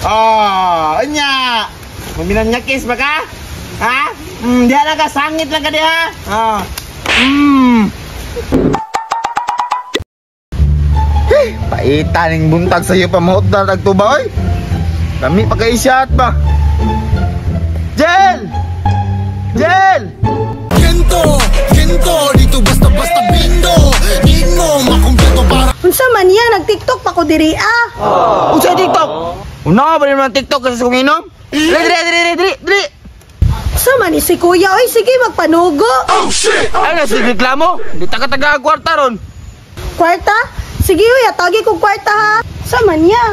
Oh, nya. Maminanyakis ba ka? Ha? Diha lang ka, sangit lang ka diha. Oh. Hey, paita ning buntag sa iyo pamuot na tagtuba oy. Kami pa kay shot ba. Jel! Jel! Gento, gento, dito basta-basta bindo. Di mo makumpleto para Unsa man niya nag-TikTok pa ko diri ah. Unsa TikTok? Una ba naman TikTok kasi kung inom? Dili, dili, dili, dili, dili. Unsa man ni si kuya oy, sige magpanugo. Oh shit! Ay na sige reklamo. Di ta ka taga kwarta ron. Kwarta? Sige uy, atagi kog kwarta ha. Unsa man niya?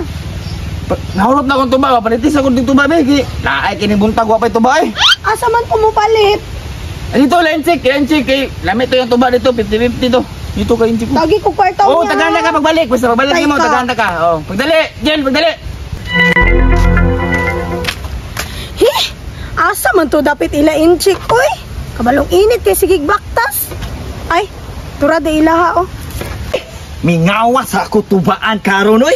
Nahurot na akong tuba, panitis akong tuba be. Naay kini buntag wa pay tuba eh. Asa man ko mopalit? Ay, dito lenchik, lenchik kay lami to yung tuba dito 50-50 to. Dito kay lenchik. Tagi kog kwarta Oh, niya. tagana ka pagbalik, basta pagbalik Tay nimo ka. tagana ka. Oh, pagdali, Jel, pagdali. Hi! Asa man to dapit ila inchik oy? Kabalong init kay sige baktas. Ay, tura de ilaha oh. Mingawa sa ako tubaan karon oy.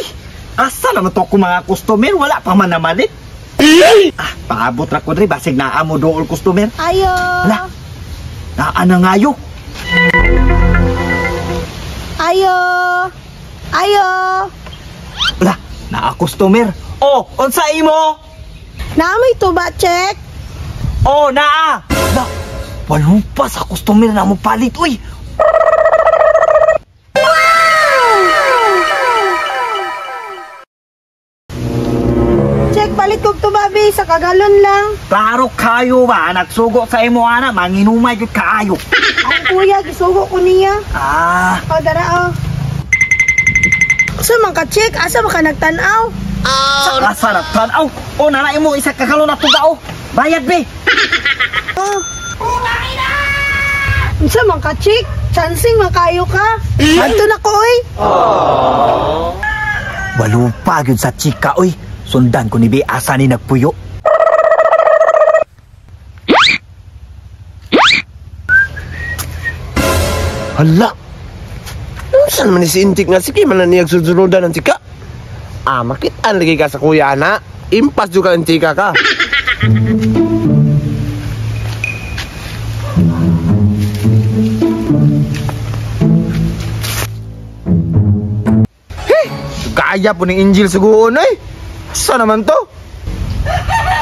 Asa naman to ako mga customer, wala pa man namalit. Ah, paabot ra ko diri basig naa mo dool customer. Ayo. Hala. Naa na ngayo. Ayo. Ayo. Wala, naa customer. Oh, unsa imo? Naa may tuba check. Oh, naa. La, walong pa sa customer na mo palit oy. Check palit kog tuba be sa kagalon lang. Klaro kayo ba nagsugo sa imo ana manginumay gyud kaayo. Ang kuya gisugo ko niya. Ah, O dara oh. Asa man ka check? Asa man ka nagtan-aw? asa na tan-aw. Oh, nana imo isa ka galon na tuba oh. Bayad be. Oh. Unsa man ka check? Chancing man kayo ka. Adto na ko oy. Walong pa gyud sa chika oy. Sundan ko ni be asa ni nagpuyo. Hala! Unsa naman ni si Intik nga sige man na niyag susunodan ang chika? Ah, makitaan lagi ka sa kuya na. Impas juga ang chika ka. Hey, gaya po ning Angel suguon oy. Asa naman to?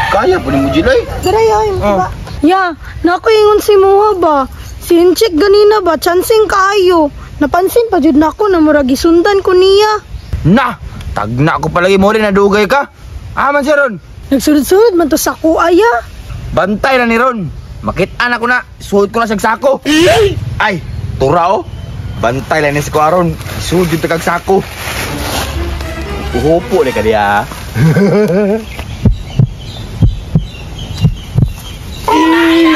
Kaya po ni Mujil oy. Dara oy, oh. Ya, nako ingon si muha ba. Si Inchik ganina ba, chancing kaayo. Napansin pa jud nako na murag gisundan ko niya. Na, tagna ko palagi mo rin nadugay ka. Aman siya ron. Nagsunod-sunod man to sa kuaya. Bantay na ni Ron. Makit-an ako na. Suod ko na siyang sako. Ay, tura oh. Bantay lang ni si Kuaron. Suod yung tagag sako. Uhupo na ka diya.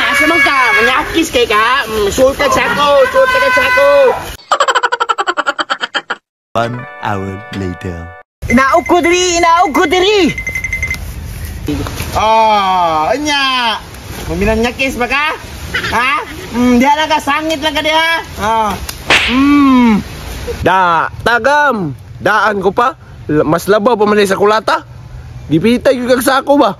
Asa man ka? Manyakis kay ka? Suot ka sako! Suot ka sako! 1 hour later. Inaog ko diri, inaog ko diri. Oh, nya. Maminanyakis ba ka? Ha? Diha lang ka, sangit lang ka diha. Oh. Da, tagam! Daan ko pa. Mas labaw pa man sa kulata. Gipitay yung kag sako ba?